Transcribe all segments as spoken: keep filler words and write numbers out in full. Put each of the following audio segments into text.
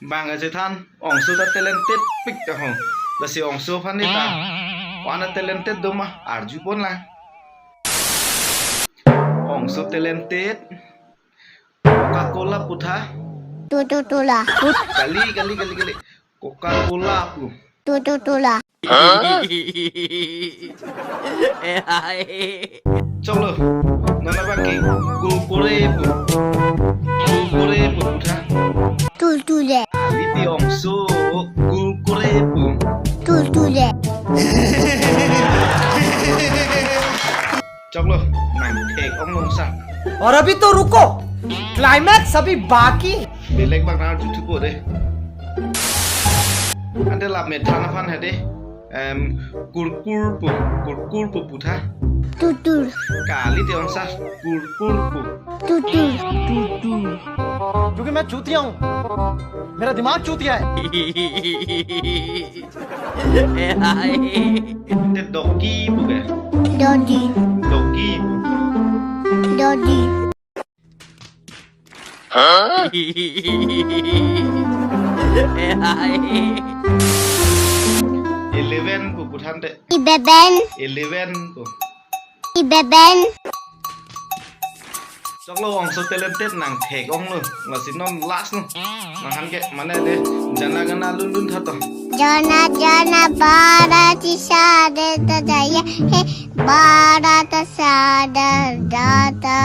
Bang ase than, ongso ta talented pik ta ho. Lasi ongso aphan ni ta. Wana talented doma, arjupon lang. Ongso talented. Coca-Cola pu tha. Tu tu tula. Kali, kali, kali, kali. Coca-Cola pu. Tu tu tula. Choklo. Non abang ke. Kurkure pu. Kurkure pu pu tha. Tultule. Kali ti ongso. Kurkure pu. Tultule. Choklo, nang thek ong nung sa. और अभी तो रुको, क्लाइमैक्स अभी बाकी है। Belek bang nang juthupo de. Ante lap me than aphan hade. Em, kurkur pu, kurkur pu pu tha. Tutur. Kali ti ongsa, kurkur pu. Tutur. क्योंकि मैं चूतिया हूँ, मेरा दिमाग चूतिया है। Te doki pu ke. Dodi. Doki pu. Dodi. Eleven pu pu than te. Ibeben. Eleven pu. Ibeben. Choklo ongso talented nang thek ong lo. Lasi non last lo. Nang han ke mane de jana gana lun lun tha to. Jana jana barat shadar jaya hai, barat shadar jata.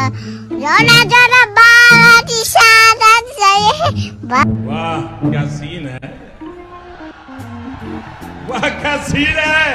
Jana jana barat shadar jaya hai, ba- वाह, क्या सीन है। वाह, क्या सीन है।